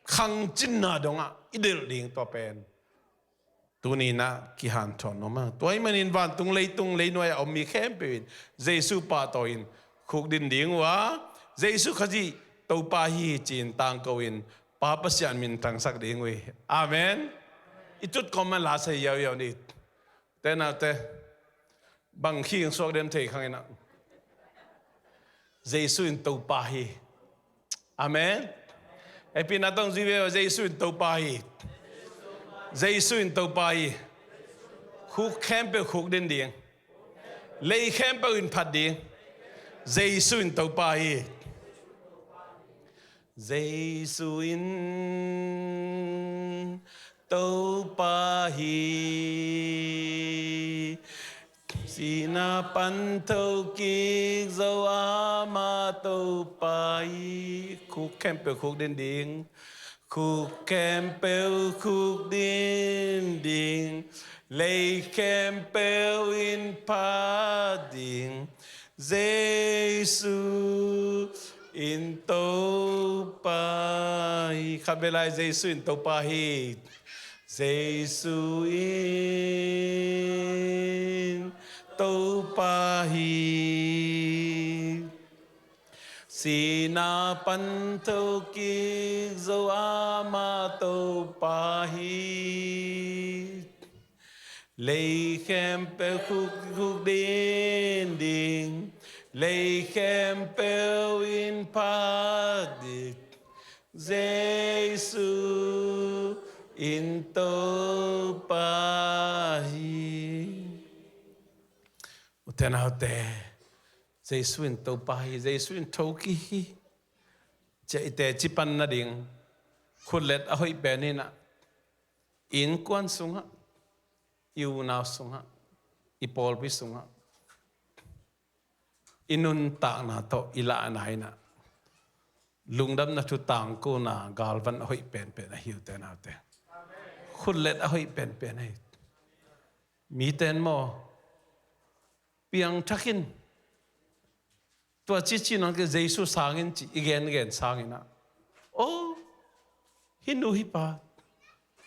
khangcinna dongah i delh ding, tua pen tuni in ah kihanthawn nuam a. Tua ahih manin vantung leitung leinuai a om mi khempeuh in Jesu pahtawi in khukdin ding uh a, Jesu Khazih Topa hi ci-in tangko in Pa Pasian minthangsak ding uh hi. Amen. I tutkawm man la sa hi yauyau ni. Ute naute, bang khing suak dem thei khang in ah, Jesu in Topa hi. Amen. Hehpihna tawh zui ve, Jesu in Topa hi. Jesu in Topa hi. Khuk khempeuh khukdin ding. Lei khempeuh in phat ding. Jesu in Topa hi. Jesu in Topa hi. Sihna pan thokik zo, amah Topa hi. Khuk khempeuh khukdin ding. Khuk khempeuh khukdin ding. Lei khempeuh in phat ding. Jesu in Topa hi. Khatvei lai, Jesu in Topa hi. Jesu in Topa hi. Sihna pan thokik zo ama Topa hi. Lei khempeuh khuk, khuk din ding, lei khempeuh in phat ding, Jesu in Topa hi. Ute naute, Jesu in Topa hi, Jesu in thokik hi. Cia i teci pan nading khutlet a hoih pen hi-in ah, i innkuan sungah, i unau sungah, i pawlpi sungah, i nuntakna tawh i lahna in ah, lungdamna thu tangkona galvan a hoih penpen ahi, ute naute. Khutlet a hoih penpen ahi. Mite in maw, piangthak in, tua cici nang ke Jesu sangin ci i gengen sangin ah, aw, hih nu hih pa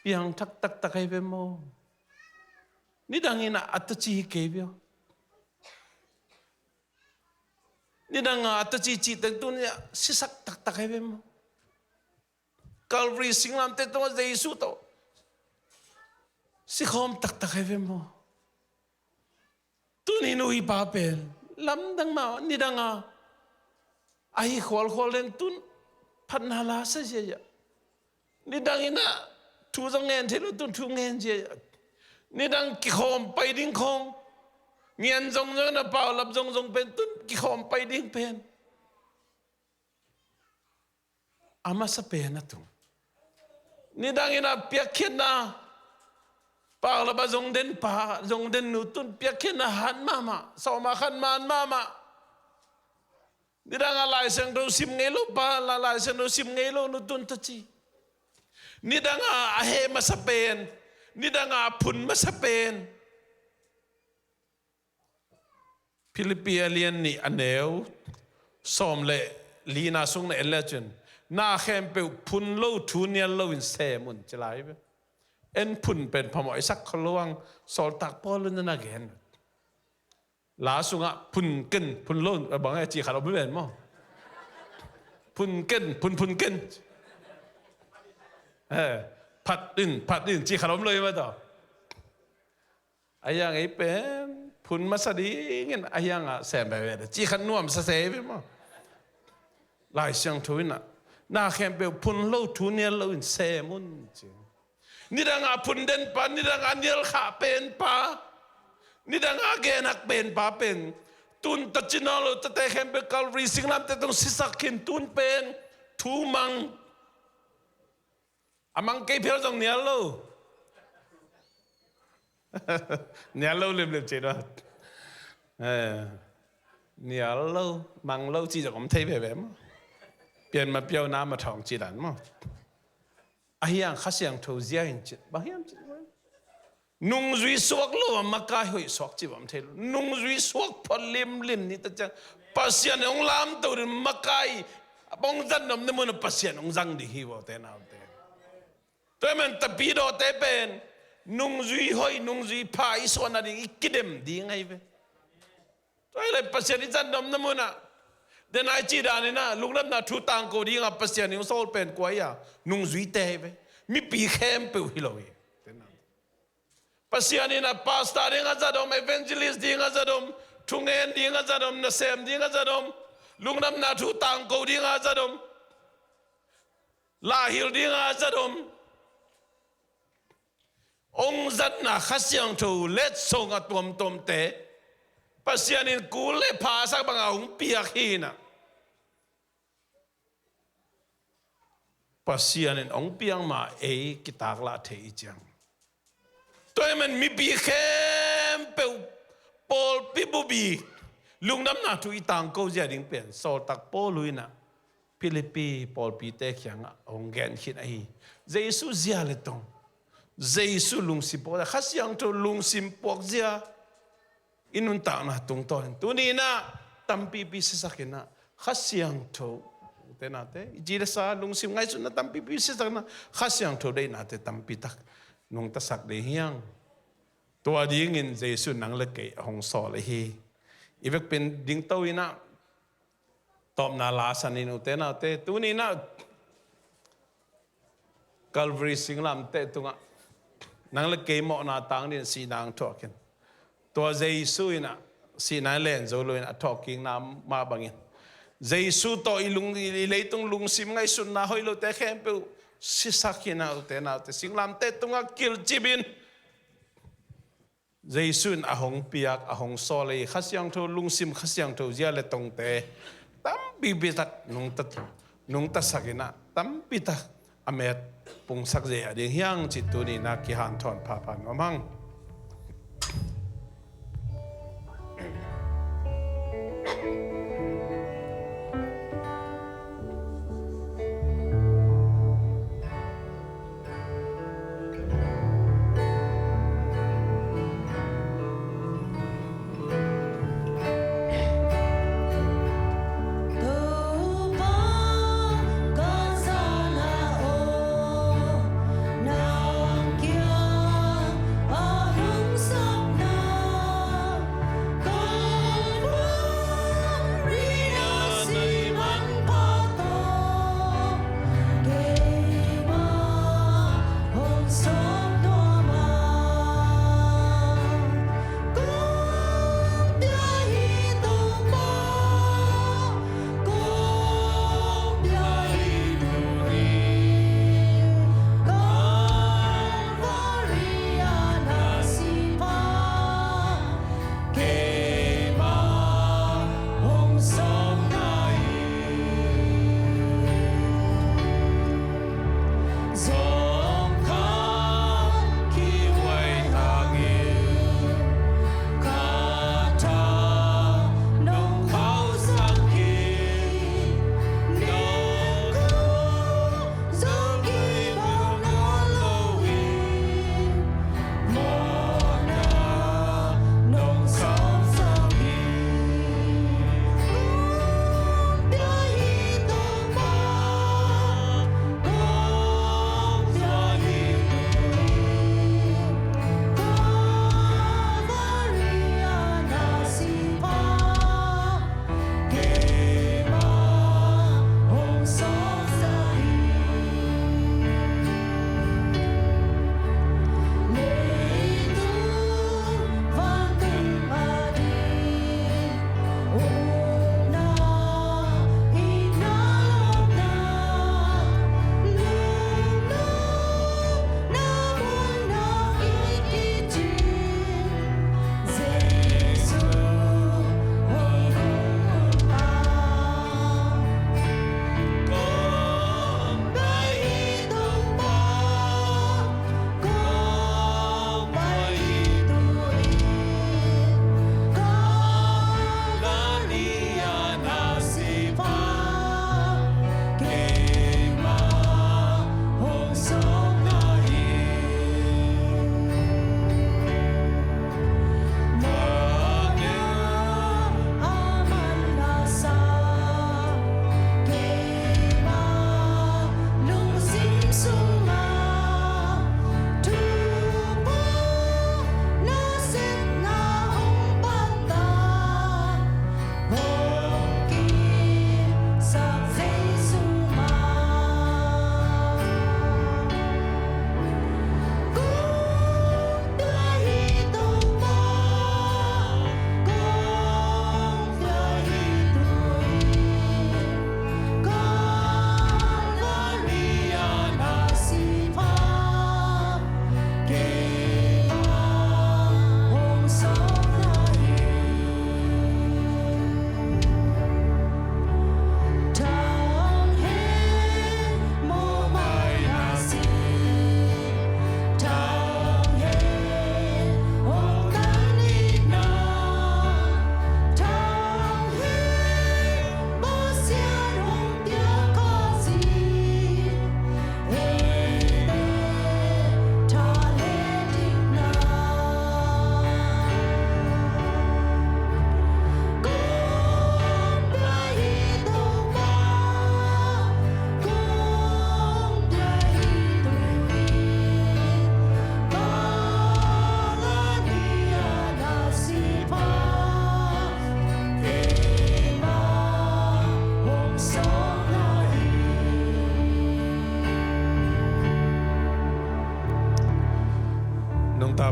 piangthak taktak ahi ve maw? Nidangin ah a tawci hi kei ve aw. Nidang a a tawci cih teng tuni-ah sisak taktak ahi ve maw? Calvary singlamteh tungah Jesu tawh sikhawm taktak ahi ve maw? Tuni nu hih pa pen lamdang mah, nidang a ahi khualkhual den tun phatna la sa ziazia. Nidangin ah thu zong ngen thei lo, tun thu ngen ziazia. Nidang kikhawm pai ding khawng, ngian zongzong in ah paulap zongzong pen tun kikhawm pai ding pen a masa pen a tung. Nidangin ah piakkhiatna, paulap a zong den pa, zong den nu tun piakkhiatna hat mahmah, sawma khat man mahmah. Nidang a Lai Siangtho sim ngei lo pa, la Lai Siangtho sim ngei lo nu tun tawci. Nidang a a heh masa pen, nidang a a phun masa pen. Philippi a lian nih a neu sawm le lina sung na en le cin, na khempeuh phun lo thu nial loin sem un ci lai ve. En phun pen phamawh i sak kho lo ang, sawltak Paul in na gen. La sungah phun ken, phun lo, a bang e, ci khat om ven maw? Phun ken, phun, phun ken. Eh, phat in, phat in, ci khat om lo i maw taw. A hiang ei pen phun masa dingin a hiang ah sem veve, ci khat nuam sa se ve maw? Lai Siangtho in ah, na khempeuh phun lo thu nial loin sem un ci. Nidang a phun den pa, nidang a nial khah pen pa, nidang a gen hak pen pa pen, tun ta ci nawn lo tate khempeuh Calvary singlamteh tung sisak khin, tun pen thu mang. A mang kei phial zong nial lo. Nial lo limlim ci dua. Eh, nial lo, mang lo ci zong om thei veve maw? Pian ma piau na ma thawng ci dan maw? A hiang Kha Siangtho zia in ci, bang hiam ci. Nungzui suak lo a makai hoih suak ci bang thei lo. Nungzui suak phot limlim ni ta ciang, Pasian in hong lamto ding makai, a bang zat nopna mun a Pasian hong zang ding hi vo te naute. Tua hi man tapidawte pen nungzui hoih, nungzui pha i suahna ding i kidem ding ahi ve. Tua hi leh Pasian i zat nopna mun ah, den a i cih dan in ah, lungdamna thu tangko ding a Pasian in hong sawl pen kua hi a, nungzuite ahi ve. Mipi khempeuh hi lo hi. Pasian in a pastor ding a zat om, evangelist ding a zat om, thungen ding a zat om, nasem ding a zat om, lungdamna thu tangko ding a zat om, lahil ding a zat om, hong zatna Kha Siangtho letsong a tuamtuamte Pasian in kul le pha a sak bang a hong piak hi in ah, Pasian in hong piak ma ei kitaklah thei i ciang. Tua hi man mipi khempeuh pawlpi bup i lungdamna thu i tangko zia ding pen sawltak Paul in ah Philippi pawlpite kiangah hong gen khin ahi. Jesu zia le tong, Jesu lungsim puak zia, Kha Siangtho lungsim puak zia i nuntakna tungtawn in tuni in ah tampipi sisak in ah Kha Siangtho, te nate, i ci le sa lungsim ngaihsutna tampipi sisak in ah Kha Siangtho deihnate tampi tak nungtasak ding hi hang. Tua dingin Jesu nang le kei a hong sawl ahi. I vekpi in dingto in ah Tawpna la sanin, ute naute, tuni-in ah Calvary singlamteh tungah nang le kei mawhna tang dingin sihna hong thuak in. Tua Jesu in ah sihna len zo lo in a thawhkikna mah bangin, Jesu tawh i lung, i leitung lungsim ngaihsutna hoih lote khempeuh sisak in ah, ute naute, singlamteh tungah kilcip in. Jesu in a hong piak, a hong sawl ei Kha Siangtho, lungsim Kha Siangtho zia le tongte tampipi tak nungta, nungtasak in ah, tampi tak a met pungsak zei a ding hiang cih tuni-in ah kihanthawn phapha nuam hang.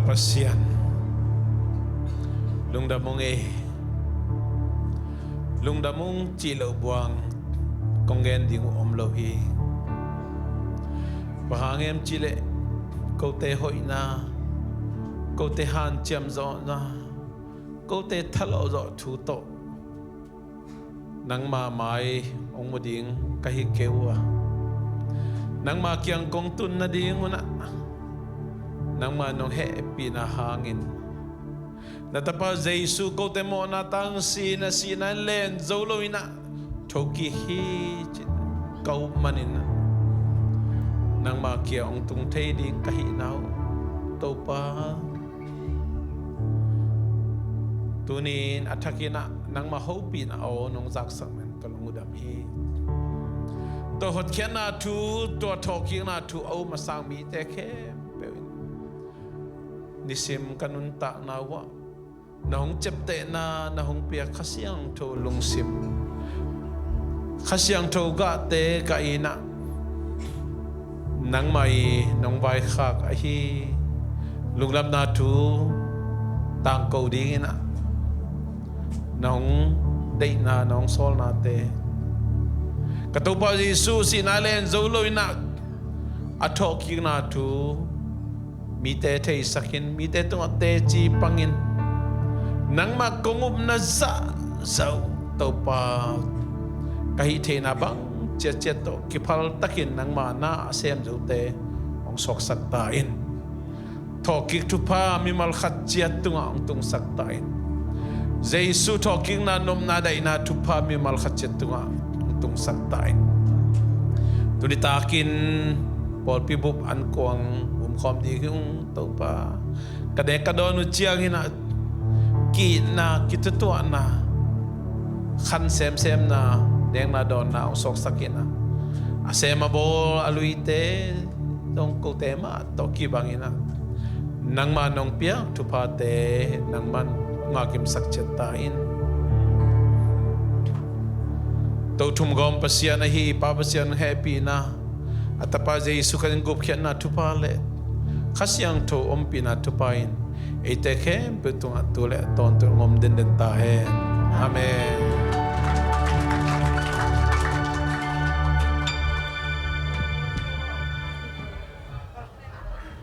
Pasian, lungdam ung ei. Lungdam ung cih loh buang kong gen ding uh om lo hi. Bang hang hiam cih leh kote hoihna, kote hanciam zawhna, kote thalawh zawh thu tawh nangma mai hong mu ding ka hi kei uh a, nangma kiang kong tun nading un ah nangma nong hehpihna hangin na Tapa Jesu kote mawhna tangsin a sihna in len zo lo in ah thokik hi ci-in ka up manin ah nangma kiang hong tung thei ding ka hihna uh Topa, tuni-in a thakin ah nangma hopihna aw nong zaksak man ka lungdam hi. Tua hotkhiatna thu, tua thawhkikna thu a um a sang mite khempeuh in nisim ka nuntakna uh ah na hong ciaptehna, na hong piak Kha Siangtho lungsim, Kha Siangtho gahte ka in ah nangmah i nong vaikhak ahi lungdamna thu tangko dingin ah na hong deihna, na hong sawlnate, ka Topa Jesu sihna len zo lo in ah a thawhkikna thu mite theisakin, mite tungah teci pangin nangmah kong upna zahzah uh Topa, ka hih theihna bang ciatciat tawh kiphal takin nangmah na a sem zote hong suaksak ta in. Thawhkik thupha mimal khat ciat tungah hong tungsak ta in. Jesu thawhkikna nopna daihna thupha mimal khat ciat tungah hong tungsak ta in. Tuni takin pawlpi bup an kuang umkhawm ding hi ung Topa. Ka nek ka dawn uh ciangin ah ki-itna, kitutuahna, khan semsemna, nekna dawnna hong suaksak in ah a sem a bawl a luite zong kote mah tawh kibangin ah nangmah nong piak thuphate nangmah hong ngakimsak ciat ta in. Tothum gawm Pasian ahi Pa Pasian hehpihna, a Tapa Jesu Khrih gupkhiatna thupha le Kha Siangtho ompihna thupha in eite khempeuh tungah tu le tawntung om denden ta hen. Amen.